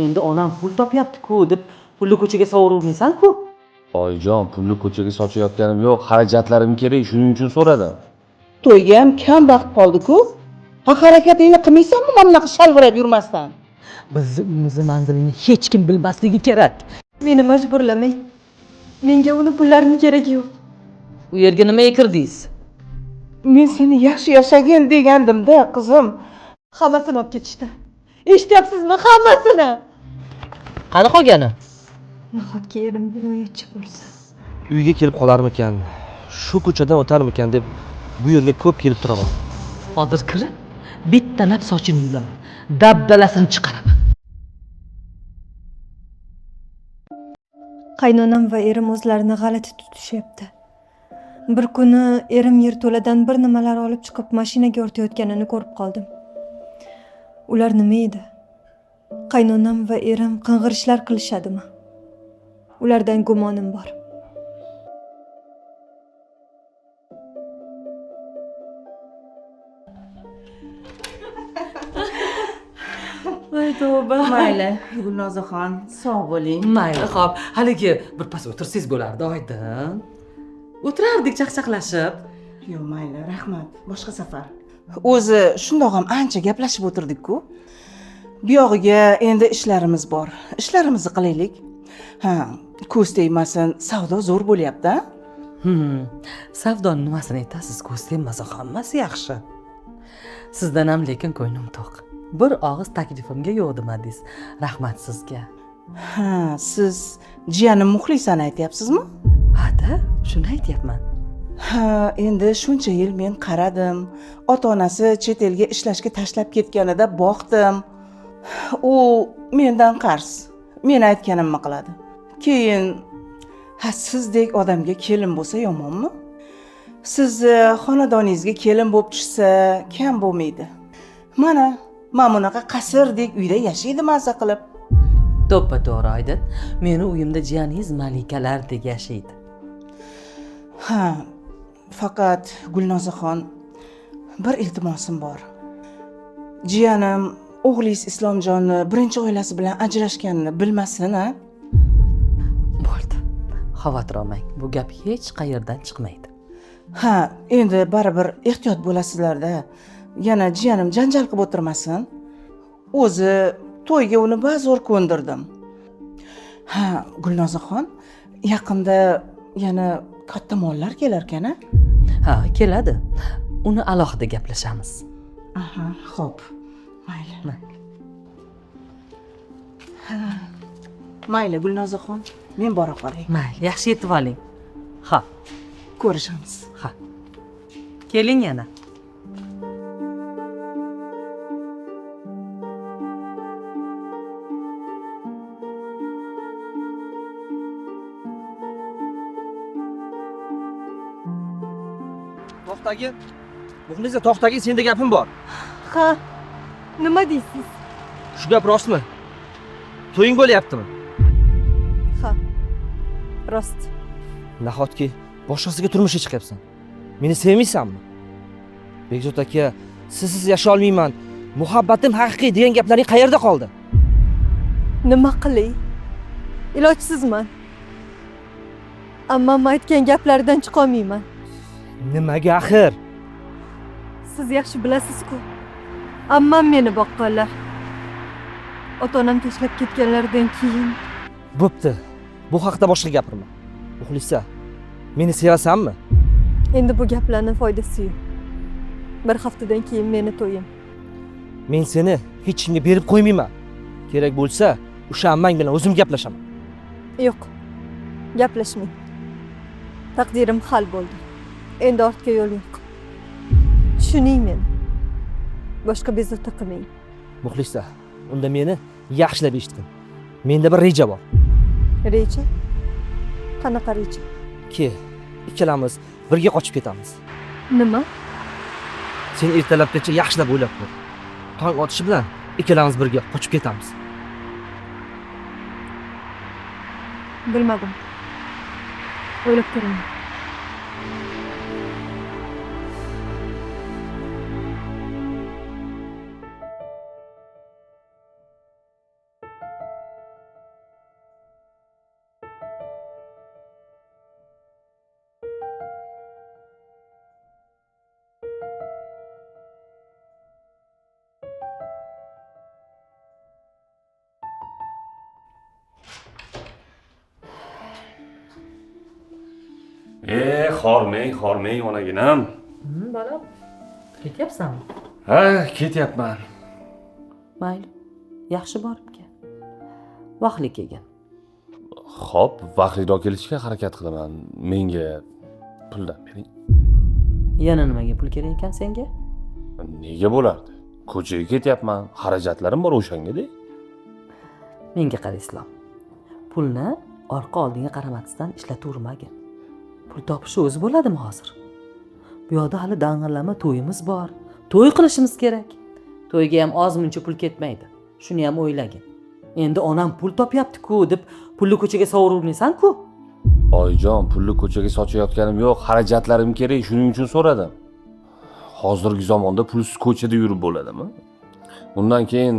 Endi onam pul topyapti-ku deb pulni ko'chaga sovurmaysan-ku. Oyijon, pulni ko'chaga sochayotganim yo'q, xarajatlarim kerak, shuning uchun so'radim. To'yga ham kam vaqt qoldi-ku. Ha, harakatingni qilmaysanmi mana bunaqa shalvirab yurmasdan? Bizni uyimizni manzilini hech kim bilmasligi kerak. Meni majburlamang. Menga uni pullarini keragi yo'q. U yerga nimaga kirdingiz? Men seni yaxshi yashagin degandim-da, qizim. Hammasini olib ketishdi. Eshityapsizmi? Hammasini. Qani qolgani? Nahotki erim jinoyatchi bo'lsa? Uyga kelib qolarmikan, shu ko'chadan o'tarmikan deb bu yerga ko'p kelib turaman. Hozir kirib, bittalab sochini yulaman. Dabdalasini chiqaraman. Qaynonam va erim o'zlarini g'alati tutishyapti. Bir kuni erim yerto'ladan bir nimalar olib chiqib mashinaga ortayotganini ko'rib qoldim. Ular nima edi? Qaynonam va erim qing'ir ishlar qilishadimi? Ulardan gumonim bor. Voy tavba. Mayli, Gulnozaxon, sog' bo'ling. Mayli, xo'p, haligi bir pas o'tirsangiz bo'lardi, Oydin. O'tirardik chaqchaqlashib. Yo'q, mayli, rahmat. Boshqa safar. O'zi shundoq ham ancha gaplashib o'tirdik-ku. Bu yog'iga endi ishlarimiz bor. Ishlarimizni qilaylik. Ha, ko'z tegmasin, savdo zo'r bo'lyapti-a? Savdoni nimasini aytasiz, ko'z tegmasa hammasi yaxshi. Sizdan ham lekin ko'nglim to'q. Bir og'iz taklifimga yo'q demadingiz. Rahmat sizga. Ha, siz jiyanim Muxlisani aytyapsizmi? Ha-da, shuni aytyapman. Ha, endi shuncha yil men qaradim. Ota-onasi chet elga ishlashga tashlab ketganida boqdim. U mendan qarz. Men aytganimni qiladi. Keyin ha, sizdek odamga kelin bo'lsa yomonmi? Sizni xonadoningizga kelin bo'lib tushsa kam bo'lmaydi. Mana, mana bunaqa qasrdek uyda yashaydi maza qilib. To'ppa-to'g'ri, Oydin. Meni uyimda jiyaningiz malikalardek yashaydi. Ha, faqat Gulnozaxon, bir iltimosim bor. Jiyanim o'g'lingiz Islomjonni birinchi oilasi bilan ajrashganini bilmasin, ha? Bo'ldi. Xavotir olmang. Bu gap hech qayerdan chiqmaydi. Ha, endi baribir ehtiyot bo'lasizlar-da. Yana jiyanim janjal qilib o'tirmasin. O'zi to'yga uni bazo'r ko'ndirdim. Ha, Gulnozaxon, yaqinda yana katta mollar kelarkan-a? Ha, keladi. Uni alohida gaplashamiz. Aha, xo'p. Mayli. Mayli. Ha. Mayli, Gulnozaxon, men bora qolay. Mayli, yaxshi yetib oling. Ha. Ko'rishamiz. Ha. Keling yana. To'xtagin. Muxlisa, to'xtagin, senda gapim bor. Ha. Nima deysiz? Shu gap rostmi? To'ying bo'lyaptimi? Ha. Rost. Nahotki boshqasiga turmushga chiqyapsan? Meni sevmaysanmi? Bekzod aka, sizsiz yasha olmayman. Muhabbatim haqiqiy degan gaplaring qayerda qoldi? Nima qilay? Ilojsizman. Ammam aytgan gaplardan chiqa olmayman. Nimaga axir? Siz yaxshi bilasiz-ku. Ammam meni boqqanlar. Ota-onam tashlab ketganlaridan keyin. Bo'pti. Bu haqda boshqa gapirma. Muxlisa, meni sevasanmi? Endi bu gaplarning foydasi yo'q. Bir haftadan keyin meni to'yim. Men seni hech kimga berib qo'ymayman. Kerak bo'lsa, o'sha ammang bilan o'zim gaplashaman. Yo'q. Gaplashmang. Taqdirim hal bo'ldi. Endi ortga yo'l yo'q. Tushuning meni. Boshqa bezovta qilmang. Muxlisa, unda meni yaxshilab eshitgin. Menda bir reja bor. Reja? Qanaqa reja? Ke, ikkalamiz birga qochib ketamiz. Nima? Sen ertalabgacha yaxshilab o'ylab ko'r. Tong otishi bilan ikkalamiz birga qochib ketamiz. Bilmadim. O'ylab ko'raman. Xormang, xormang onaginam. Bolam, ketyapsanmi? Ha, ketyapman. Mayli, yaxshi borib kel. Vaqtli kelgin. Xo'p, vaqtliroq kelishga harakat qilaman. Menga puldan bering. Yana nimaga pul kerak ekan senga? Nega bo'lardi? Ko'chaga ketyapman, xarajatlarim bor o'shanga-da. Menga qara Islom. Pulni orqa oldinga qaramasdan ishlatavermagin. Pul topish o'zi bo'ladimi hozir? Bu yoqda hali dang'illama to'yimiz bor. To'y qilishimiz kerak. To'yga ham oz muncha pul ketmaydi. Shuni ham o'ylagin. Endi onam pul topyapti-ku deb pulni ko'chaga sovurmaysan-ku. Oyijon, pulni ko'chaga sochayotganim yo'q, xarajatlarim kerak, shuning uchun so'radim. Hozirgi zamonda pulsiz ko'chada yurib bo'ladimi? Undan keyin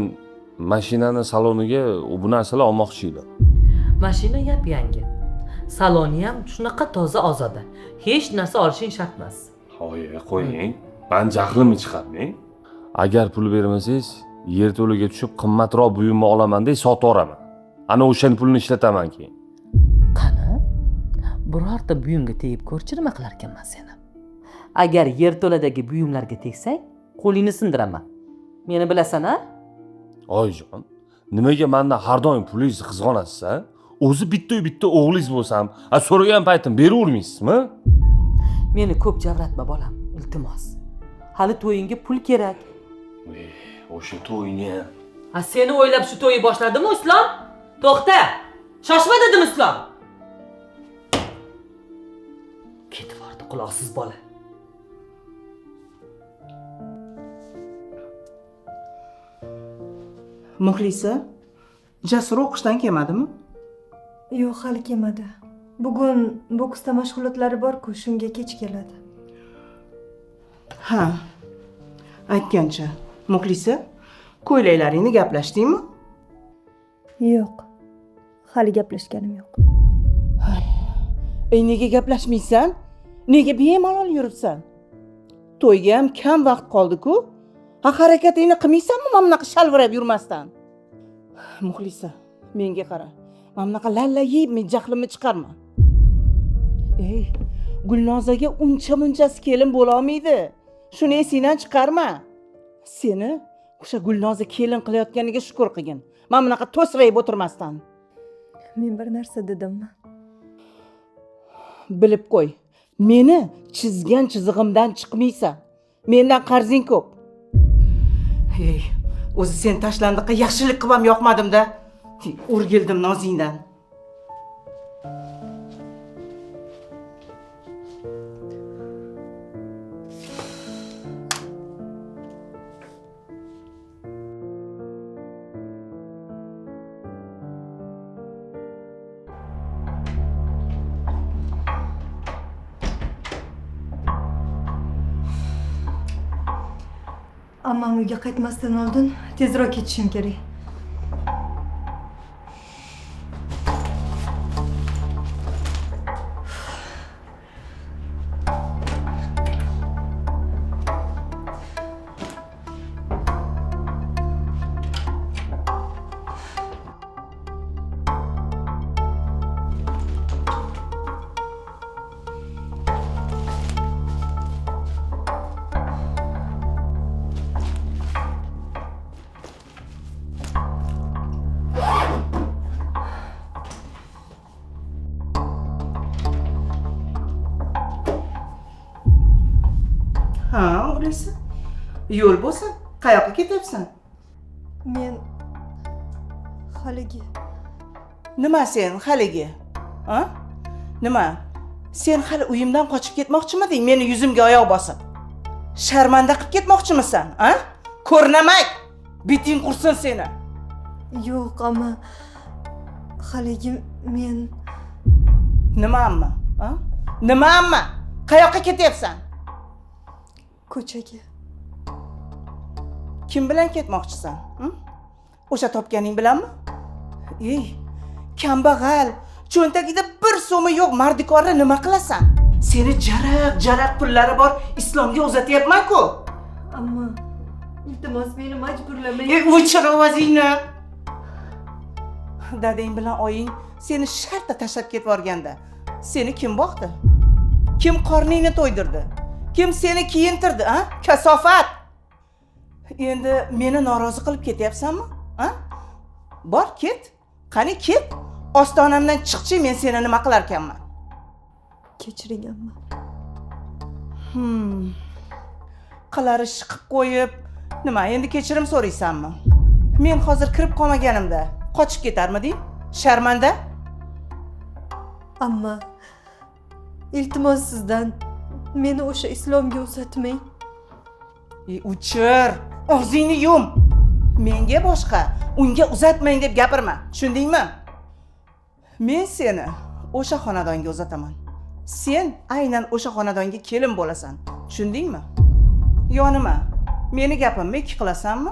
mashinani saloniga bu narsalar olmoqchi edim. Mashina yap-yangi. Saloni ham shunaqa toza ozoda. Hech narsa olishing shart emas. Oyi, qo'ying. Men jahlimni chiqarmang. Agar pul bermasangiz, yerto'laga tushib qimmatroq buyumni olaman deb sotib yuboraman. Ana o'sha pulni ishlataman keyin. Qani? Birorta buyumga tegib ko'rchi, nima qilar ekanman seni? Agar yerto'ladagi buyumlarga tegsang, qo'lingni sindiraman. Meni bilasan-a? Oyijon, nimaga mendan har doim pulingizni qizg'onasiz-a? O'zi bitta-bitta o'g'lingiz bo'lsam, so'ragan paytim beravermaysizmi? Meni ko'p javratma bolam, iltimos. Hali to'yingga pul kerak. O'sha to'yni. Ha, seni o'ylab shu to'yni boshladimi Islom? To'xta! Shoshma dedim Islom. Ketib bordi quloqsiz bola. Muxlisa, Jasur o'qishdan kelmadimi? Yo'q, hali kelmadi. Bugun boksda mashg'ulotlari bor-ku, shunga kech keladi. Ha. Aytgancha, Muxlisa, ko'ylaklaringni gaplashdingmi? Yo'q. Hali gaplashganim yo'q. Ey, nega gaplashmaysan? Nega bemalol yuribsan? To'yga ham kam vaqt qoldi-ku. Ha, harakatingni qilmaysanmi mana bunaqa shalvirab yurmasdan? Muxlisa, menga qara. Mana bunaqa lalla yeb men jahlimni chiqarma. Ey, Gulnozaga uncha-munchasi kelin bo'la olmaydi. Shuni esingdan chiqarma. Seni o'sha Gulnoza kelin qilayotganiga shukr qilgin. Mana bunaqa to'srayib o'tirmasdan. Men bir narsa dedimmi? Bilib qo'y. Meni chizgan chizig'imdan chiqmaysan. Mendan qarzing ko'p. Ey, o'zi sen tashlandiqqa yaxshilik qilib ham yoqmadim-da. O'rgildim nozingdan. Ammam uyga qaytmasdan oldin tezroq ketishim kerak. Ha, o'g'lisi. Yo'l bo'lsin, qayoqqa ketyapsan? Men haligi. Nima sen haligi? Ha? Nima? Sen hali uyimdan qochib ketmoqchimiding, meni yuzimga oyoq bosib? Sharmanda qilib ketmoqchimisan, ha? Ko'rinamak, biting qursin seni. Yo'q, ammo haligi men Nima amma? Ha? Nima amma? Qayoqqa ketyapsan? Ko'chaga. Kim bilan ketmoqchisan? O'sha topganing bilanmi? Ey, kambag'al, cho'ntagida bir so'mi yo'q mardikorni nima qilasan? Seni jaraq-jaraq pullari bor Islomga uzatyapman-ku. Ammo iltimos meni majburlamang. Ey, o'chir ovozingni. Dadang bilan oying seni shartta tashlab ketib yuborganda, seni kim boqdi? Kim qorningni to'ydirdi? Kim seni kiyintirdi, a? Kasofat! Endi meni norozi qilib ketyapsanmi? A? Bor, ket. Qani ket. Ostonamdan chiqchi, men seni nima qilar ekanman? Kechiring amma. Qilar ish qilib qo'yib, nima endi kechirim so'raysanmi? Men hozir kirib qolmaganimda qochib ketarmiding? Sharmanda? Amma, iltimos sizdan meni o'sha Islomga uzatmang. O'chir, og'zingni yum. Menga boshqa, unga uzatmang deb gapirma. Tushundingmi? Men seni o'sha xonadonga uzataman. Sen aynan o'sha xonadonga kelin bo'lasan. Tushundingmi? Yo nima? Meni gapimni ikki qilasanmi?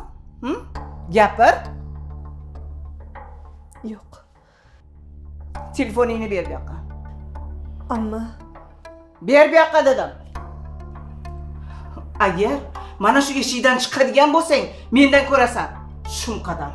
Gapir. Yo'q. Telefoningni ber bu yoqqa. Amma ber bu yoqqa dedim. Agar mana shu eshikdan chiqadigan bo'lsang, mendan ko'rasan. Shum qadam.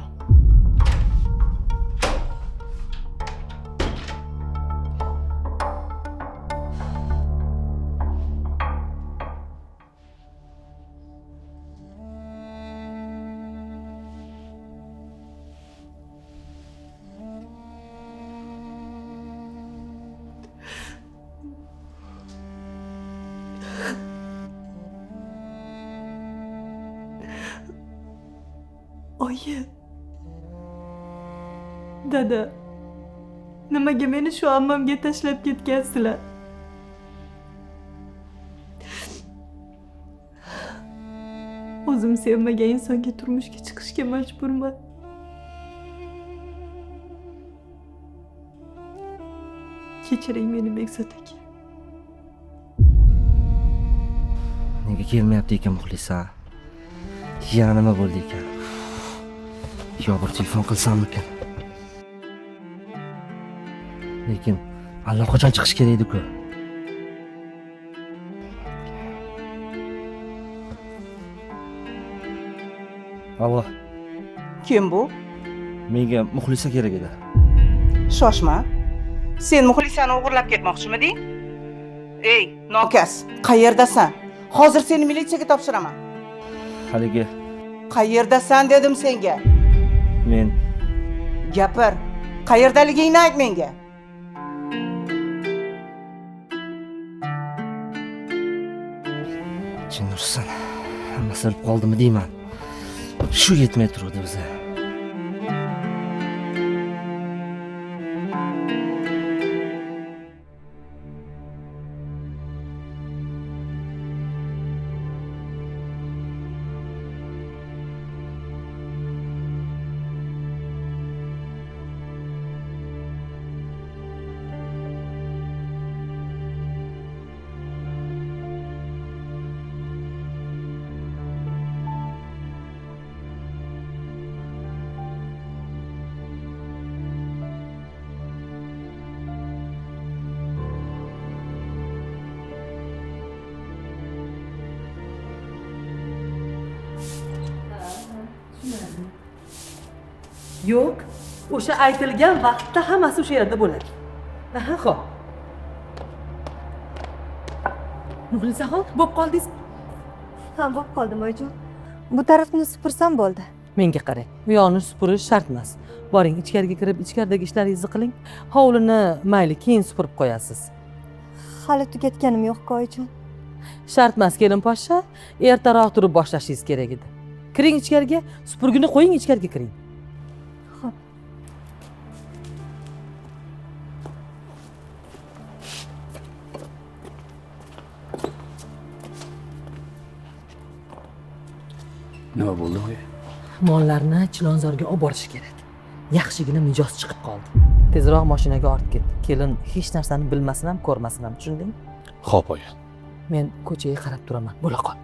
Oyi. Dada, nimaga meni shu ammamga tashlab ketgansizlar? O'zim sevmagan insonga turmushga chiqishga majburman. Kechiring meni, Bekzod aka. Nega kelmayapti ekan Muxlisa? Yana nima bo'ldi ekan? Yo bir telefon qilsammikan? Lekin allaqachon chiqish kerak edi-ku. Allo. Kim bu? Menga Muxlisa kerak edi. Shoshma. Sen Muxlisani o'g'irlab ketmoqchimiding? Ey, nokas, qayerdasan? Hozir seni militsiyaga topshiraman. Haligi. Qayerdasan dedim senga? Men gapir. Qayerdaligingni ayt menga. Jin ursin. Hammasi bilib qoldimi deyman. Shu yetmay turdi o'zi. Yo'q, o'sha aytilgan vaqtda hammasi o'sha yerda bo'ladi. Aha, xo'p. Muxlisaxon, bo'lib qoldingiz? Ha, bo'lib qoldim, oyijon. Bu tarafni supursam bo'ldi. Menga qarang, bu yoqni supurish shart emas. Boring, ichkariga kirib, ichkaridagi ishlaringizni qiling. Hovlini mayli, keyin supurib qo'yasiz. Hali tugatganim yo'q-ku, oyijon. Shart emas, kelin poshsha, ertaroq turib boshlashingiz kerak edi. Kiring ichkariga, supurgini qo'ying, ichkariga kiring. Xo'p. Nima bo'ldi oyi? Mollarni Chilonzorga olib borish kerak. Yaxshigina mijoz chiqib qoldi. Tezroq mashinaga ortib ket. Kelin hech narsani bilmasin ham, ko'rmasin ham, tushundingmi? Xo'p, oyi. Men ko'chaga qarab turaman. Bo'la qol.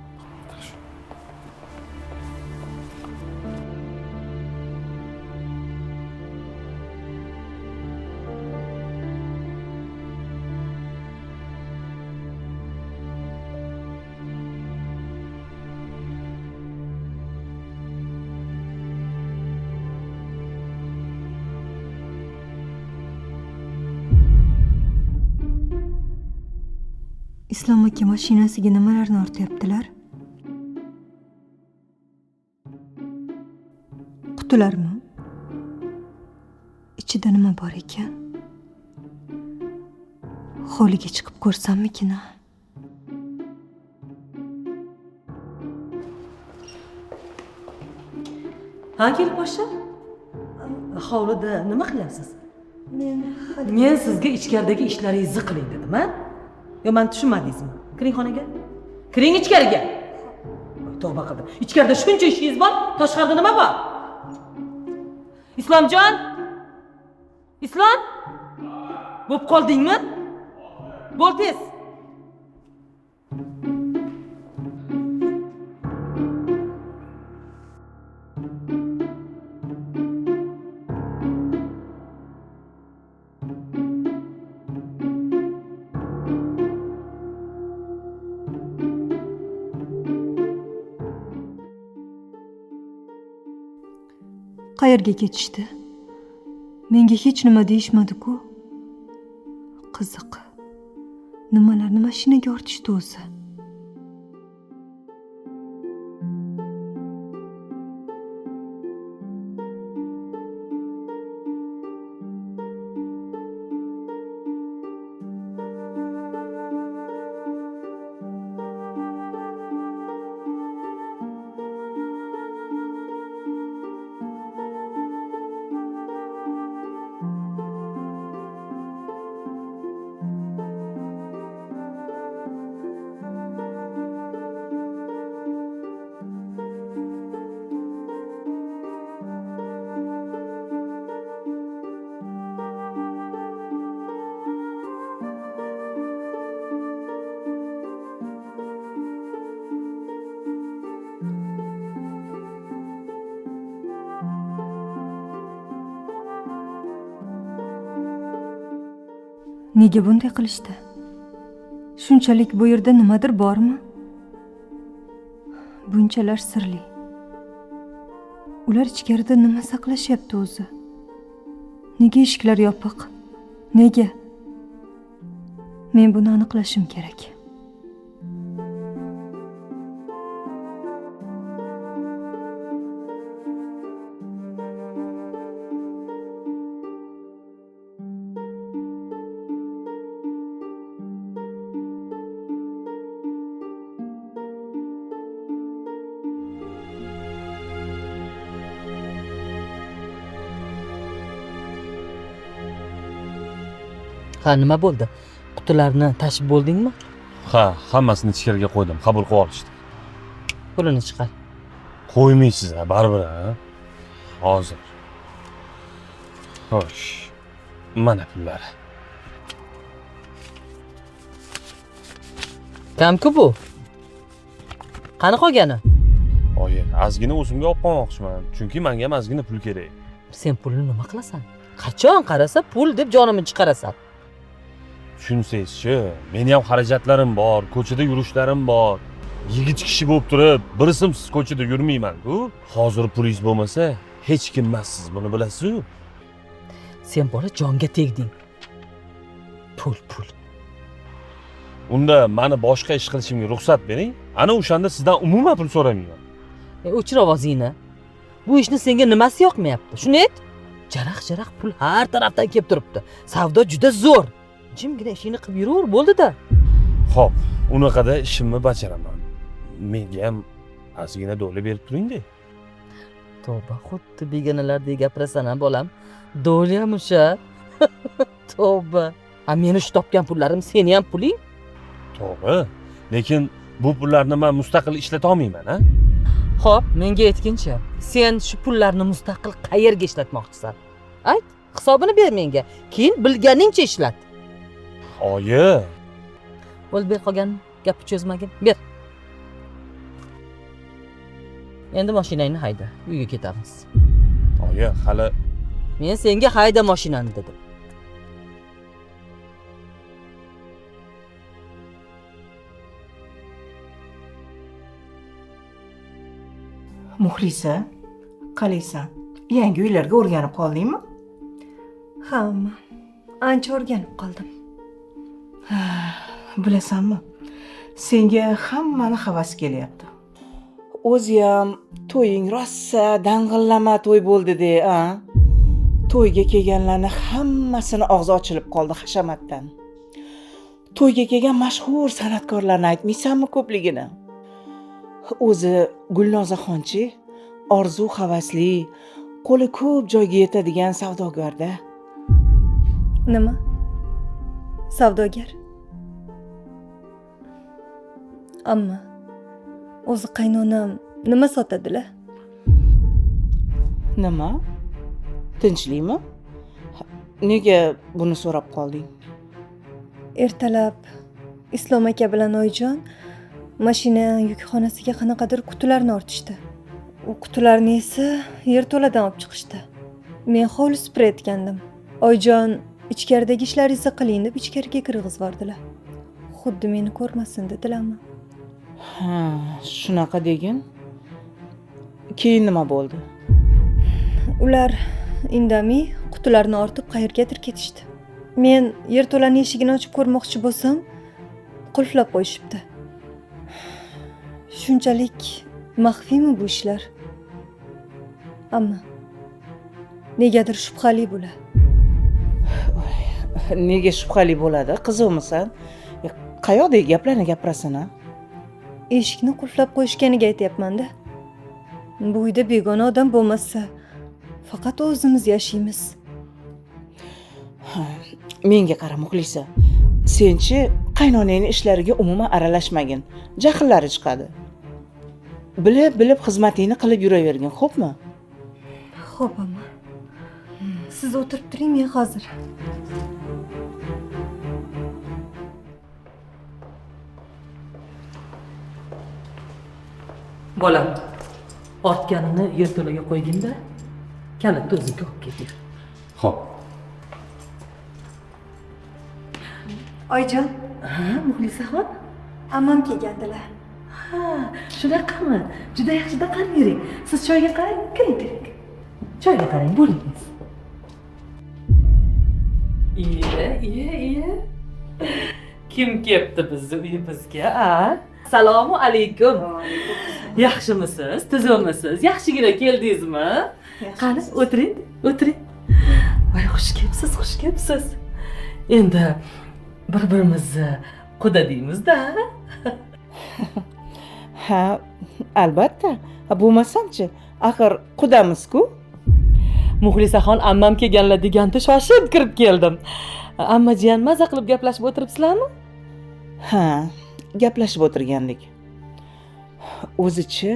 Islom aka mashinasiga nimalarni ortyaptilar? Qutilarmi? Ichida nima bor ekan? Hovliga chiqib ko'rsammikin? Ha, kelib boshla. Hovlida nima qilyapsiz? Men sizga ichkaridagi ishlaringizni qiling dedim, ha? Yo, meni tushunmadingizmi? Kiring xonaga. Kiring ichkariga. Tavba qildim. Ichkarida shuncha ishingiz bor, tashqarida nima bor? Islomjon? Islom? Bo'p qoldingmi? Bo'l tez. Qayerga ketishdi? Menga hech nima deyishmadi-ku. Qiziq. Nimalarni mashinaga ortishdi o'zi? Nega bunday qilishdi? Shunchalik bu yerda nimadir bormi? Bunchalar sirli. Ular ichkarida nima saqlashyapti o'zi? Nega eshiklar yopiq? Nega? Men buni aniqlashim kerak. Ha, nima bo'ldi? Qutilarni tashib bo'ldingmi? Ha, hammasini ichkariga qo'ydim, qabul qilib olishdi. Pulini chiqar. Qo'ymaysiz ha, baribir ha. Hozir. Xo'sh. Mana pullari. Kamku bu? Qani qolgani? Oyi, ozgina o'zimga olib qolmoqchiman, chunki menga ham ozgina pul kerak. Sen pulni nima qilasan? Qachon qarasa pul deb jonimni chiqarasan. Tushunsangizchi, meni ham xarajatlarim bor, ko'chada yurishlarim bor. Yigit kishi bo'lib turib, bir simsiz ko'chada yurmayman-ku. Hozir pulingiz bo'lmasa, hech kim emassiz, buni bilasiz-ku. Sen bola jonga tegding. Pul, pul. Unda meni boshqa ish qilishimga ruxsat bering. Ana o'shanda sizdan umuman pul so'ramayman. O'chir ovozingni. Bu ishni senga nimasi yoqmayapti? Shuni ayt. Jaraq-jaraq pul har tarafdan kelib turibdi. Savdo juda zo'r. Jimgina ishingni qilib yuraver, bo'ldi-da. Xo'p, unaqada ishimni bajaraman. Menga ham ozgina do'li berib turing-da. Tavba, xuddi begonalardek gapirasan-a bolam. Do'li ham o'sha. Tavba. A meni shu topgan pullarim seni ham puling? To'g'ri, lekin bu pullarni men mustaqil ishlata olmayman, ha? Xo'p, menga aytgincha, sen shu pullarni mustaqil qayerga ishlatmoqchisan? Ayt, hisobini ber menga. Keyin bilganingcha ishlat. Oyi. Bo'l, ber qolgan gapni cho'zmagin. Ber. Endi mashinangni hayda, uyga ketamiz. Oyi, hali men senga hayda mashinani dedim. Muxlisa, qalaysan? Yangi uylarga o'rganib qoldingmi? Ha, amma. Ancha o'rganib qoldim. Bilasanmi? Senga hammani havasi kelyapti. O'ziyam to'ying rosa dang'illama to'y bo'ldi-de, a? To'yga kelganlarni hammasini og'zi ochilib qoldi hashamatdan. To'yga kelgan mashhur san'atkorlarni aytmaysanmi ko'pligini? O'zi Gulnozaxonchi orzu havasli, qo'li ko'p joyga yetadigan savdogarda. Nima? Savdogar? Amma o'zi qaynonam nima sotadilar? Nima? Tinchlikmi? Nega buni so'rab qolding? Ertalab Islom aka bilan Oyjon mashina yukxonasiga qanaqadir qutilarni ortishdi. U qutilarni esa yerto'ladan olib chiqishdi. Men hovli supurayotgandim. Oyjon ichkaridagi ishlaringizni qiling deb ichkariga kirgizib yubordilar. Xuddi meni ko'rmasin dedilarmi? Ha, shunaqa degin. Keyin nima bo'ldi? Ular indamay qutilarni ortib qayergadir ketishdi. Men yerto'laning eshigini ochib ko'rmoqchi bo'lsam, qulflab qo'yishibdi. Shunchalik maxfiymi bu ishlar? Ammo negadir shubhali bular. Nega shubhali bo'ladi? Qiziqmisan? Qayoqdagi gaplarni gapirasan, a? Eshikni qulflab qo'yishganiga aytyapman-da. Bu uyda begona odam bo'lmasa, faqat o'zimiz yashaymiz. Ha, menga qara Muxlisa. Senchi qaynonangning ishlariga umuman aralashmagin. Jahllari chiqadi. Bilib-bilib xizmatingni qilib yuravergin, xo'pmi? Xo'p, amma. Siz o'tirib turing, men hozir. Bolam, ortganini yerto'laga qo'ygin-da, kalitni o'zingga olib kel. Xo'p. Oyjon. Ha, Muxlisaxon? Ammam kelgandilar. Ha, shunaqami? Juda yaxshi, qani yuring. Siz choyga qarang, kiring, kiring. Choyga qarang, bo'lingiz. Iye, iye, iye. Kim kelibdi bizni uyimizga, a? Assalomu alaykum. Yaxshimisiz? Tuzukmisiz? Yaxshigina keldingizmi? Qani, o'tiring, o'tiring. Voy, xush kelibsiz, xush kelibsiz. Endi bir-birimizni quda deymiz-da. Ha, albatta. Bo'lmasam-chi, axir qudamiz-ku. Muxlisaxon ammam kelganlar deganda shoshib kirib keldim. Amma jiyan maza qilib gaplashib o'tiribsizlarmi? Ha, gaplashib o'tirgandik. O'zichi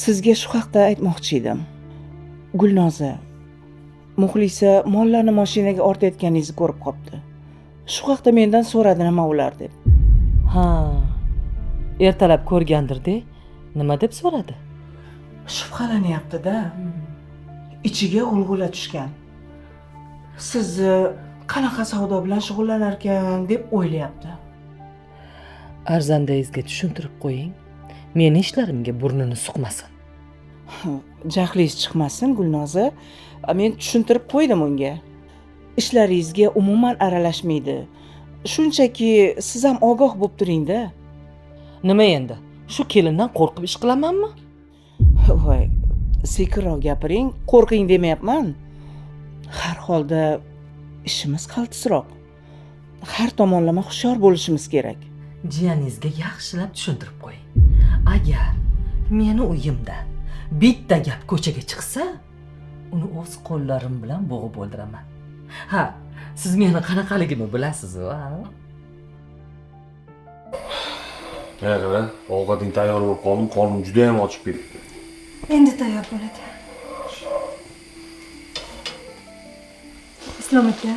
sizga shu haqda aytmoqchi edim. Gulnoza, Muxlisa mollarni mashinaga ortayotganingizni ko'rib qopti. Shu haqda mendan so'radi nima ular deb. Ha, ertalab ko'rgandir-de, nima deb so'radi? Shubhalanyapti-da. Ichiga g'ulg'ula tushgan. Sizni qanaqa savdo bilan shug'ullanarkan deb o'ylayapti. Arzandangizga tushuntirib qo'ying. Meni ishlarimga burnini suqmasin. Jahlingiz chiqmasin, Gulnoza. Men tushuntirib qo'ydim unga. Ishlaringizga umuman aralashmaydi. Shunchaki siz ham ogoh bo'lib turing-da. Nima endi? Shu kelindan qo'rqib ish qilamanmi? Voy, sekinroq gapiring, qo'rqing demayapman. Har holda ishimiz qaltisroq. Har tomonlama hushyor bo'lishimiz kerak. Jiyaningizga yaxshilab tushuntirib qo'ying. Agar meni uyimda bitta gap ko'chaga chiqsa, uni o'z qo'llarim bilan bo'g'ib o'ldiraman. Ha, siz meni qanaqaligimni bilasiz-ku, ha? Yaqin, ovqating tayyor bo'lib qoldim, qornim juda ham ochib ketdi. Endi tayyor bo'ladi. Islom aka.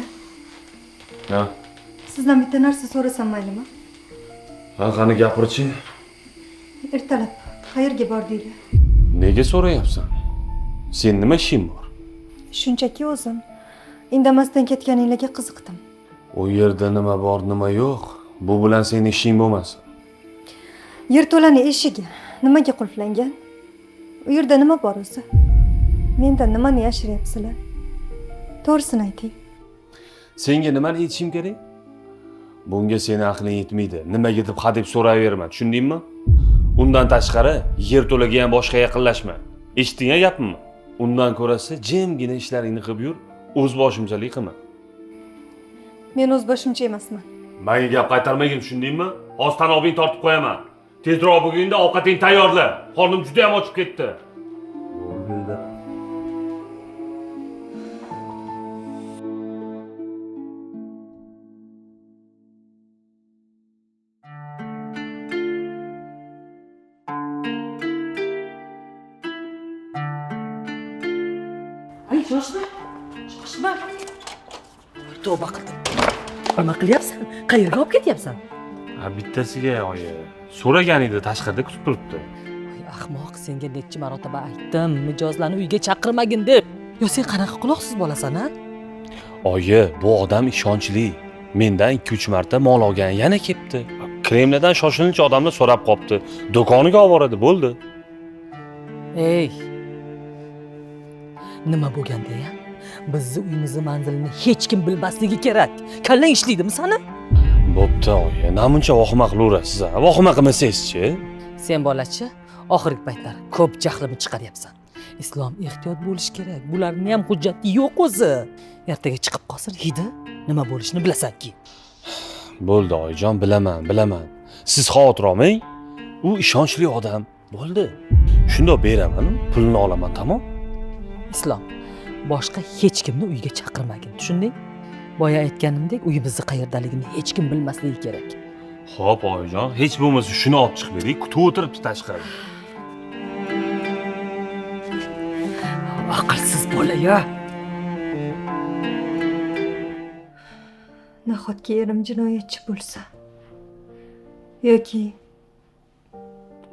Ha? Sizdan bitta narsa so'rasam maylimi? Ha, qani gapirchi. Ertalab qayerga bordinglar? Nega so'rayapsan? Sen nima ishing bor? Shunchaki o'zim indamasdan ketganinglarga qiziqdim. U yerda nima bor, nima yo'q, bu bilan sening ishing bo'lmasin. Yerto'laning eshigi nimaga qulflangan? U yerda nima bor o'zi? Mendan nimani yashiryapsizlar? To'g'risini ayting. Senga nimani aytishim kerak? Bunga seni aqling yetmaydi. Nimaga deb ha deb so'raverma, tushundingmi? Undan tashqari yerto'laga ham boshqa yaqinlashma. Eshitding-a gapimni? Undan ko'rasi jimgina ishlaringni qilib yur, o'z boshimchalik qilma. Men o'z boshimcha emasman. Menga gap qaytarmagin, tushundingmi? Hozir tanobingni tortib qo'yaman. Tezroq bugunda ovqatingni tayyorla. Qornim juda ham ochib ketdi. Ay, shoshma. Shoshma. Tavba qildim. Nima qilyapsan? Qayerga olib ketyapsan? Ha, bittasiga oyi. So'ragan edi, tashqarida kutib turibdi. Ay, ahmoq, senga necha marotaba aytdim, mijozlarni uyga chaqirmagin deb. Yo sen qanaqa quloqsiz bolasan, ha? Oyi, bu odam ishonchli. Mendan 2-3 marta mol olgan, yana kelibdi. Kremldan shoshilinch odamlar so'rab qopti. Do'koniga olib boradi, bo'ldi. Ey. Nima bo'lganda ham bizni uyimizni manzilini hech kim bilmasligi kerak. Kallang ishlaydimi sani? Bo'pti oyi, namuncha vahima qilaverasiz, ha? Vahima qilmasangiz-chi? Sen bolachi, oxirgi paytlar ko'p jahlimni chiqaryapsan. Islom ehtiyot bo'lish kerak. Bularning ham hujjati yo'q o'zi. Ertaga chiqib qolsin, hidi nima bo'lishini bilasan-ki. Bo'ldi oyijon, bilaman, bilaman. Siz xavotir olmang. U ishonchli odam. Bo'ldi. Shundoq beraman, pulini olaman, tamom? Islom, boshqa hech kimni uyga chaqirmagin, tushunding? Boya aytganimdek, uyimizni qayerdaligini hech kim bilmasligi kerak. Xo'p, oyijon, hech bo'lmasa shuni olib chiqib bering, kutib o'tiribdi tashqarida. Aqlsiz bola ya. Nahotki erim jinoyatchi bo'lsa? Yoki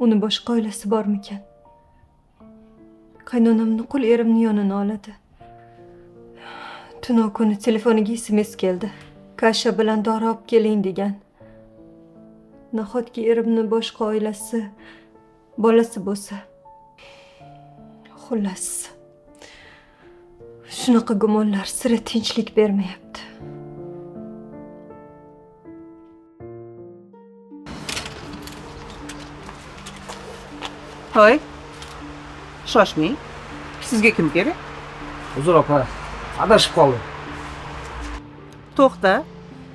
uni boshqa oilasi bormikan? Qaynonam nuqul erimni yonini oladi. Tunov kuni telefoniga SMS keldi. Kasha bilan dori olib keling degan. Nahotki erimni boshqa oilasi, bolasi bo'lsa? Xullas, shunaqa gumonlar sira tinchlik bermayapti. Hoy, shoshmang. Sizga kim kerak? Uzr opa, adashib qoldim. To'xta.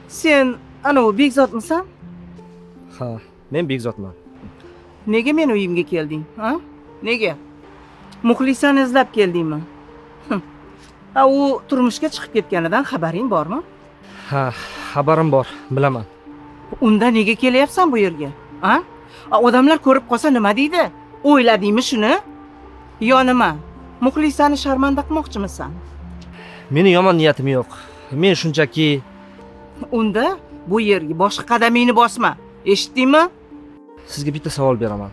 Sen ana u Bekzodmisan? Ha, men Bekzodman. Nega meni uyimga kelding, ha? Nega? Muxlisani izlab keldingmi? Ha, u turmushga chiqib ketganidan xabaring bormi? Ha, xabarim bor, bilaman. Unda nega kelyapsan bu yerga? Ha? Odamlar ko'rib qolsa nima deydi? O'yladingmi shuni? Yo nima? Muxlisani sharmanda qilmoqchimisan? Meni yomon niyatim yo'q. Men shunchaki Unda bu yerga boshqa qadamingni bosma. Eshitdingmi? Sizga bitta savol beraman.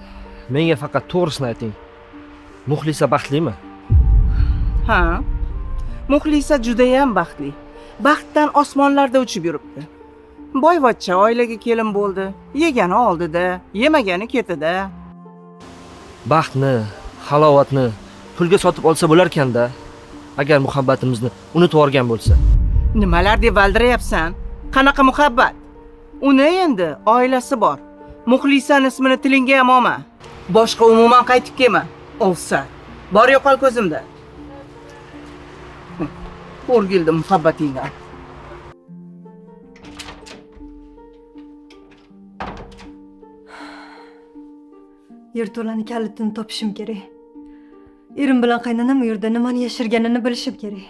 Menga faqat to'g'risini ayting. Muxlisa baxtlimi? Ha. Muxlisa juda ham baxtli. Baxtdan osmonlarda uchib yuribdi. Boyvachcha oilaga kelin bo'ldi. Yegani oldida, yemagani ketida. Baxtni, halovatni pulga sotib olsa bo'larkan-da, agar muhabbatimizni unutib yuborgan bo'lsa. Nimalar deb valdirayapsan? Qanaqa muhabbat? Uni endi oilasi bor. Muxlisani ismini tilingga ham olma. Boshqa umuman qaytib kelma. Ovsa. Bor yo'qol ko'zimda. O'rgildim muhabbatingdan. Yerto'lani kalitini topishim kerak. Erim bilan qaynonam u yerda nimani yashirganini bilishim kerak.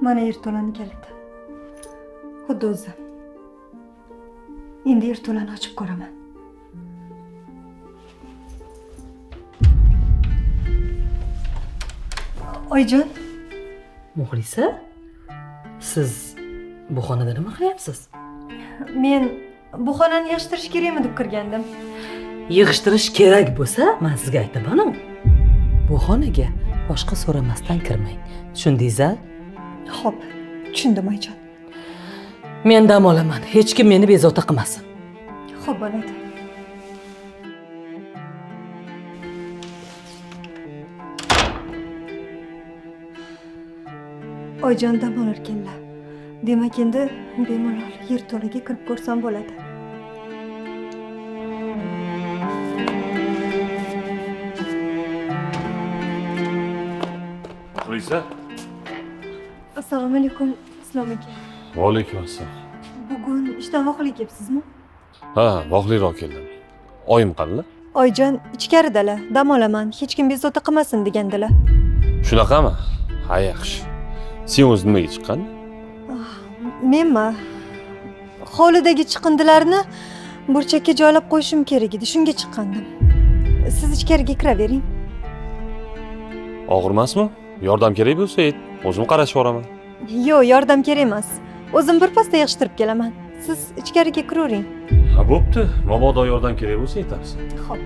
Mana yerto'lani kaliti. Xuddi o'zi. Endi yerto'lani ochib ko'raman. Oyjon. Muxlisa, siz bu xonada nima qilyapsiz? Men bu xonani yig'ishtirish kerakmi deb kirgandim. Yig'ishtirish kerak bo'lsa, men sizga aytaman-u. Bu xonaga boshqa so'ramasdan kirmang. Tushundingiz-a? Xo'p, tushundim Oyjon. Men dam olaman. Hech kim meni bezovta qilmasin. Xo'p bo'ladi. Oyjon dam olarkanlar. Demak, endi bemalol yerto'laga kirib ko'rsam bo'ladi. Muxlisa. Assalomu alaykum, Islom aka. Va alaykum assalom. Bugun ishdan vaqtli kelibsizmi? Ha, vaqtliroq keldim. Oyim qanday? Oyjon ichkaridalar, dam olaman, hech kim bezovta qilmasin degandilar. Shunaqami? Ha, yaxshi. Sen o'zi nimaga chiqqan? Menmi? Hovlidagi chiqindilarni burchakka joylab qo'yishim kerak edi, shunga chiqqandim. Siz ichkariga kiravering. Og'ir emasmi? Yordam kerak bo'lsa ayt, o'zim qarashib boraman. Yo'q, yordam kerak emas. O'zim birpasda yig'ishtirib kelaman. Siz ichkariga kiravering. Ha, bo'pti. Mabodo yordam kerak bo'lsa aytamiz. Xo'p.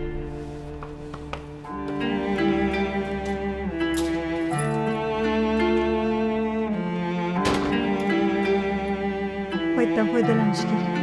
Paytdan foydalanish kerak.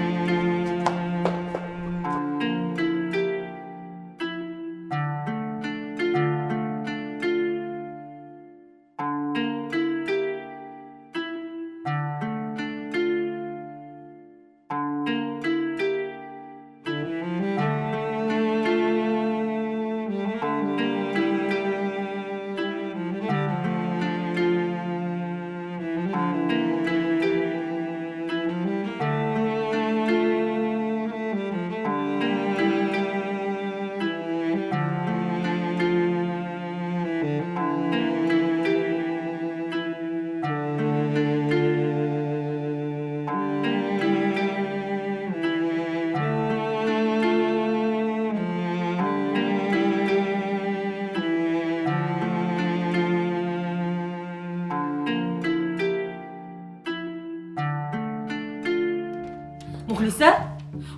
Muxlisa?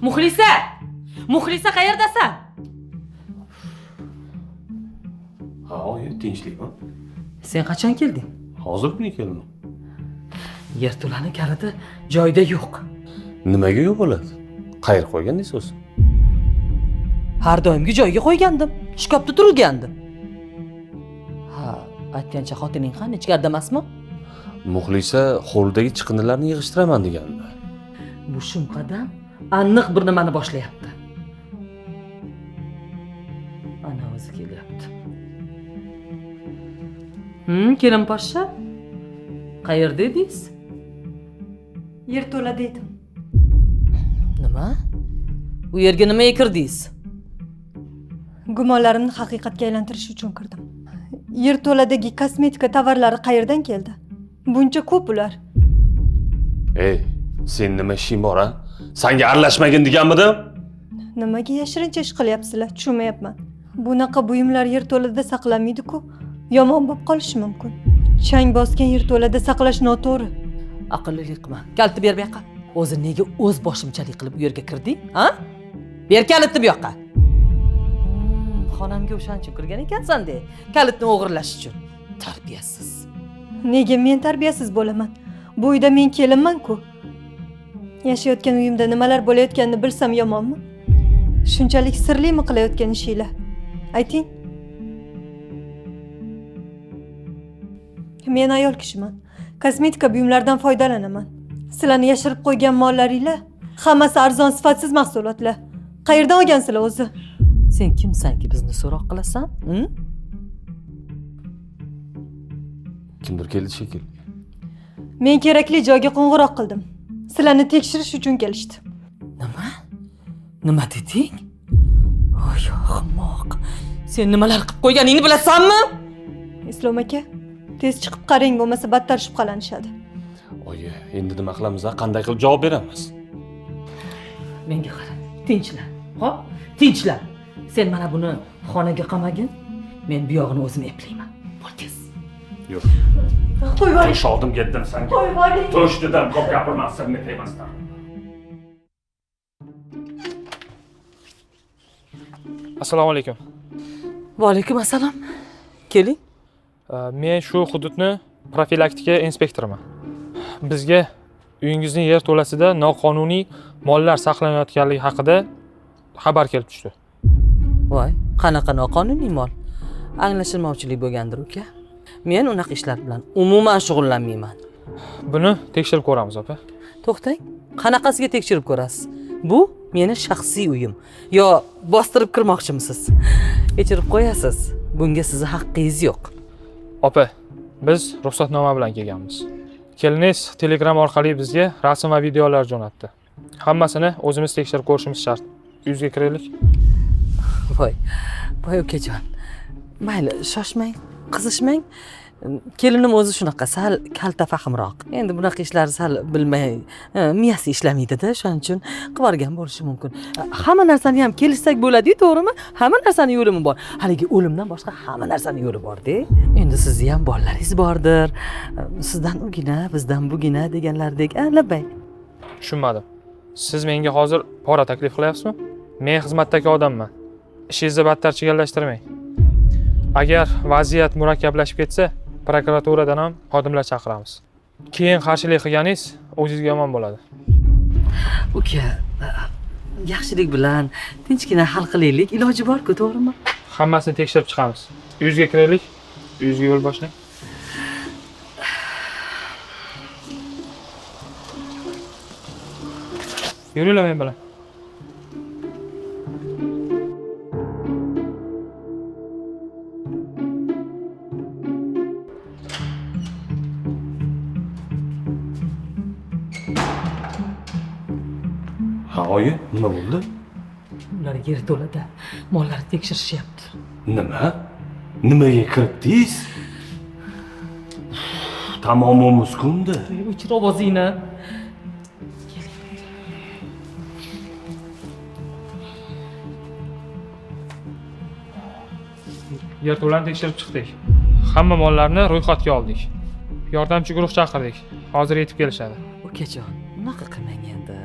Muxlisa! Muxlisa qayerdasan? Ha, oyi, tinchlikmi? Sen qachon kelding? Hozirgina keldim. Yerto'lani kaliti joyida yo'q. Nimaga yo'q bo'ladi? Qayerga qo'ygandingiz o'zi? Har doimgi joyiga qo'ygandim. Shkafda turgandim. Ha, aytgancha xotining qani, ichkarida emasmi? Muxlisa hovlidagi chiqindilarni yig'ishtiraman degandi. Bu shumqadam aniq bir nimani boshlayapti. Ana o'zi kelyapti. Kelin poshsha, qayerda edingiz? Yerto'lada edim. Nima? U yerga nimaga kirdingiz? Gumonlarimni haqiqatga aylantirish uchun kirdim. Yerto'ladagi kosmetika tovarlari qayerdan keldi? Buncha ko'p ular. Ey, sen nima ishing bor, ha? Senga aralashmagin deganmidim? Nimaga yashirincha ish qilyapsizlar? Tushunmayapman. Bunaqa buyumlar yerto'lada saqlanmaydi-ku. Yomon bo'lib qolishi mumkin. Chang bosgan yerto'lada saqlash noto'g'ri. Aqllilik qilma. Kalitni ber bu yoqqa. O'zi nega o'z boshimchalik qilib u yerga kirding, ha? Ber kalitni bu yoqqa. Xonamga o'shancha kirgan ekansan-de. Kalitni o'g'irlash uchun. Tarbiyasiz. Nega men tarbiyasiz bo'laman? Bu uyda men kelinman-ku. Yashayotgan uyimda nimalar bo'layotganini bilsam yomonmi? Shunchalik sirlimi qilayotgan ishinglar? Ayting. Men ayol kishiman. Kosmetika buyumlaridan foydalanaman. Sizlarni yashirib qo'ygan mollaringlar hammasi arzon, sifatsiz mahsulotlar. Qayerdan olgansizlar o'zi? Sen kimsanki bizni so'roq qilasan? Kimdir keldi shekilli. Men kerakli joyga qo'ng'iroq qildim. Sizlarni tekshirish uchun kelishdi. Nima? Nima deding? Oy, ahmoq. Sen nimalar qilib qo'yganingni bilasanmi? Islom aka, tez chiqib qarang, bo'lmasa battar shubhalanishadi. Oyi, endi nima qilamiz, qanday qilib javob beramiz? Menga qara, tinchlan. Xo'p, tinchlan. Sen mana buni xonaga qamagin. Men bu yog'ini o'zim eplayman. Bo'l tez. Yur. Qo'yib yuboring. Tush oldimga dedim senga. Qo'yib yuboring. Tush dedim, ko'p gapirmasdan, tegmasdan. Assalomu alaykum. Va alaykum assalom. Keling. Men shu hududni profilaktika inspektoriman. Bizga uyingizning yerto'lasida noqonuniy mollar saqlanayotganligi haqida xabar kelib tushdi. Voy, qanaqa noqonuniy mol? Anglashilmovchilik bo'lgandir uka. Men unaqa ishlar bilan umuman shug'ullanmayman. Buni tekshirib ko'ramiz, opa. To'xtang, qanaqasiga tekshirib ko'rasiz? Bu meni shaxsiy uyim. Yo bostirib kirmoqchimisiz? Kechirib qo'yasiz. Bunga sizni haqqingiz yo'q. Opa, biz ruxsatnoma bilan kelganmiz. Keliningiz Telegram orqali bizga rasm va videolar jo'natdi. Hammasini o'zimiz tekshirib ko'rishimiz shart. Uyingizga kiraylik. Voy, voy ukajon. Mayli, shoshmang, qizishmang. Kelinim o'zi shunaqa, sal kalta fahmroq. Endi bunaqa ishlarni sal bilmay, miyasi ishlamaydi-da, shuning uchun qivorgan bo'lishi mumkin. Hamma narsani ham kelishsak bo'ladi-yu, to'g'rimi? Hamma narsani yo'limi bor. Haligi o'limdan boshqa hamma narsani yo'li bor-da. Endi sizni ham bolalaringiz bordir. Sizdan ugina, bizdan bugina deganlardek, labbay. Tushunmadim. Siz menga hozir pora taklif qilyapsizmi? Men xizmatdagi odamman. Ishingizni battar chigallashtirmang. Agar vaziyat murakkablashib ketsa, prokuraturadan ham xodimlar chaqiramiz. Keyin qarshilik qilganingiz o'zingizga yomon bo'ladi. Uka, yaxshilik bilan tinchgina hal qilaylik, iloji bor-ku, to'g'rimi? Hammasini tekshirib chiqamiz. Uyingizga kiraylik, uyingizga yo'l boshlang. Yuringlar men bilan. Ha, oyi, nima bo'ldi? Ular yerto'lada mollarni tekshirishyapti. Nima? Nimaga kirdingiz? Tamomimiz ko'ndi. O'chir ovozingni. Yerto'lani tekshirib chiqdik. Hamma mollarni ro'yxatga oldik. Yordamchi guruh chaqirdik. Hozir yetib kelishadi. Ukajon, unaqa qilmang endi.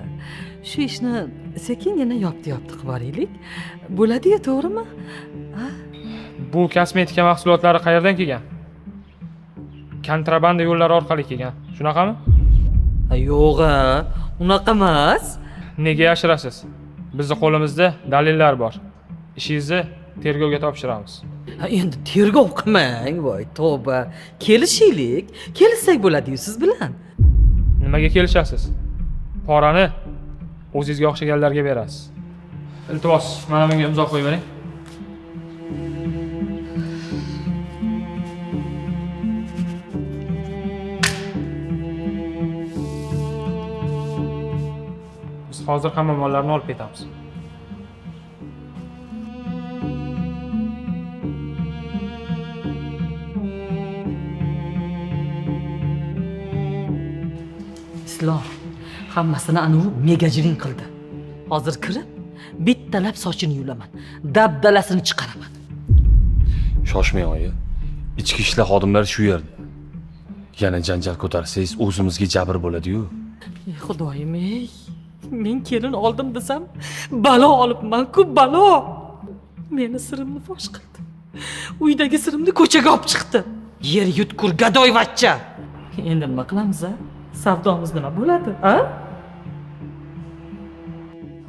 Shu ishni sekingina yopti-yopti qilib boraylik. Bo'ladi-yu, to'g'rimi? Bu kosmetika mahsulotlari qayerdan kelgan? Kontrabanda yo'llari orqali kelgan. Shunaqami? Yo'q-a, unaqa emas. Nega yashirasiz? Bizning qo'limizda dalillar bor. Ishingizni tergovga topshiramiz. Endi tergov qilmang, voy tavba. Kelishaylik, kelishsak bo'ladi-yu siz bilan. Nimaga kelishasiz? Porani o'zingizga o'xshaganlarga berasiz. Iltimos, mana bunga imzo qo'yib bering. Biz hozir hamma mollarni olib ketamiz. Islom hammasini anu megajiring qildi. Hozir kirib bittalab sochini yulaman, dabdalasini chiqaraman. Shoshmang oyi. Ichki ishlar xodimlari shu yerda. Yana janjal ko'tarsangiz o'zimizga jabr bo'ladi-yu. Ey Xudoyim, ey. Men kelin oldim desam, balo olibman-ku, balo. Meni sirimni fosh qildi. Uydagi sirimni ko'chaga olib chiqdi. Yer yutkur gadoyvachcha. Endi nima qilamiz a? Savdomiz nima bo'ladi, a?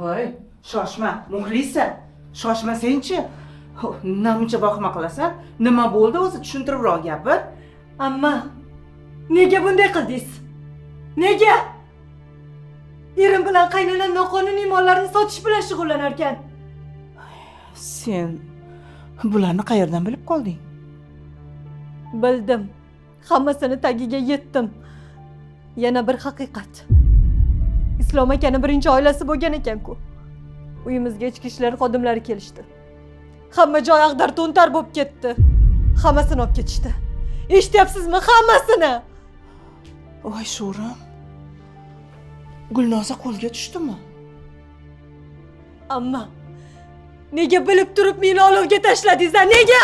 Voy, shoshma, Muxlisa. Shoshma senchi. Namuncha vahima qilasan? Nima bo'ldi o'zi, tushuntiribroq gapir. Amma, nega bunday qildingiz? Nega? Erim bilan qaynonam noqonuniy mollarni sotish bilan shug'ullanar ekan. Sen bularni qayerdan bilib qolding? Bildim. Hammasini tagiga yetdim. Yana bir haqiqat. Islom akani birinchi oilasi bo'lgan ekan-ku. Uyimizga ichki ishlar xodimlari kelishdi. Hamma joy ag'dar to'ntar bo'lib ketdi. Hammasini olib ketishdi. Eshityapsizmi? Hammasini. Voy sho'rim. Gulnoza qo'lga tushdimi? Amma nega bilib turib meni olovga tashladingiz? Nega?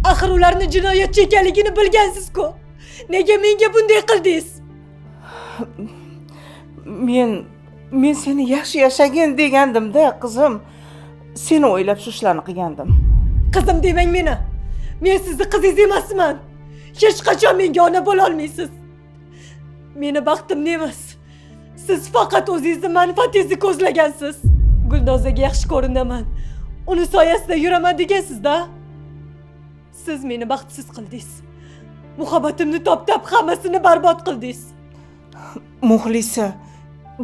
Axir ularni jinoyatchi ekanligini bilgansiz-ku. Nega menga bunday qildingiz? Men seni yaxshi yashagin degandim-da, qizim. Seni o'ylab shu ishlarni qilgandim. Qizim demang meni. Men sizni qizingiz emasman. Hech qachon menga ona bo'la olmaysiz. Meni baxtimni emas. Siz faqat o'zingizni manfaatingizni ko'zlagansiz. Gulnozaga yaxshi ko'rinaman. Uni soyasida yuraman degansiz-da. Siz meni baxtsiz qildingiz. Muhabbatimni toptab hammasini barbod qildingiz. Muxlisa,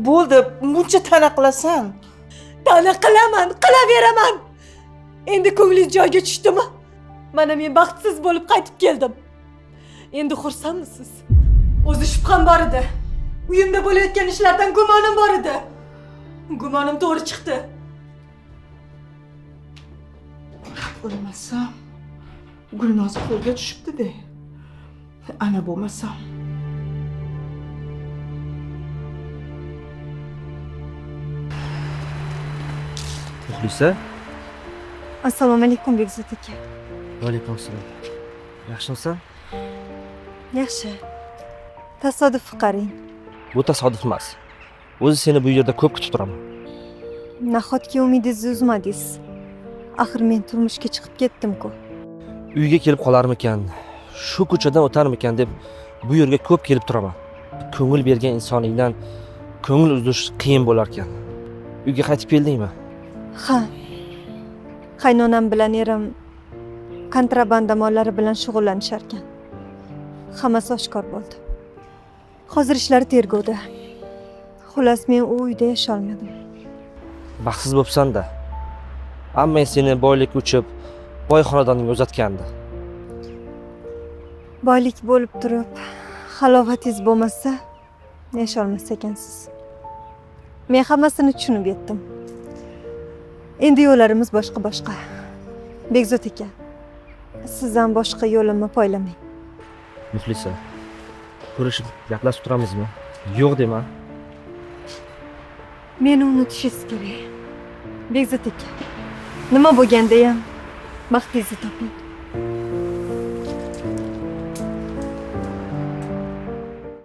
bo'ldi, buncha ta'na qilasan. Ta'na qilaman, qilaveraman. Endi ko'nglingiz joyiga tushdimi? Mana men baxtsiz bo'lib qaytib keldim. Endi xursandmisiz? O'zi shubham bor edi. Uyimda bo'layotgan ishlardan gumonim bor edi. Gumonim to'g'ri chiqdi. O'lmasam, Gulnoza qo'lga tushibdi-da. Ana bo'lmasam. Muxlisa. Assalomu alaykum Bekzod aka. Va alaykum assalom. Yaxshimisan? Yaxshi. Tasodif qarang. Bu tasodif emas. O'zi seni bu yerda ko'p kutib turaman. Nahotki umidingizni uzmadingiz? Axir men turmushga chiqib ketdim-ku. Uyga kelib qolarmikan, shu ko'chadan o'tarmikan deb bu yerga ko'p kelib turaman. Ko'ngil bergan insoningdan ko'ngil uzish qiyin bo'larkan. Uyga qaytib keldingmi? Ha. Qaynonam bilan erim kontrabanda mollari bilan shug'ullanishar ekan. Hammasi oshkor bo'ldi. Hozir ishlar tergovda. Xullas, men u uyda yasholmadim. Baxtsiz bo'psan-da. Ammang seni boylikka uchib, boy xonadonga uzatgandi. Boylik bo'lib turib, halovatingiz bo'lmasa, yasholmas ekansiz. Men hammasini tushunib yetdim. Endi yo'llarimiz boshqa-boshqa. Bekzod aka, siz ham boshqa yo'limni poylamang. Muxlisa, ko'rishib gaplashib turamizmi? Yo'q dema. Meni unutishingiz kerak. Bekzod aka, nima bo'lganda ham baxtingizni toping.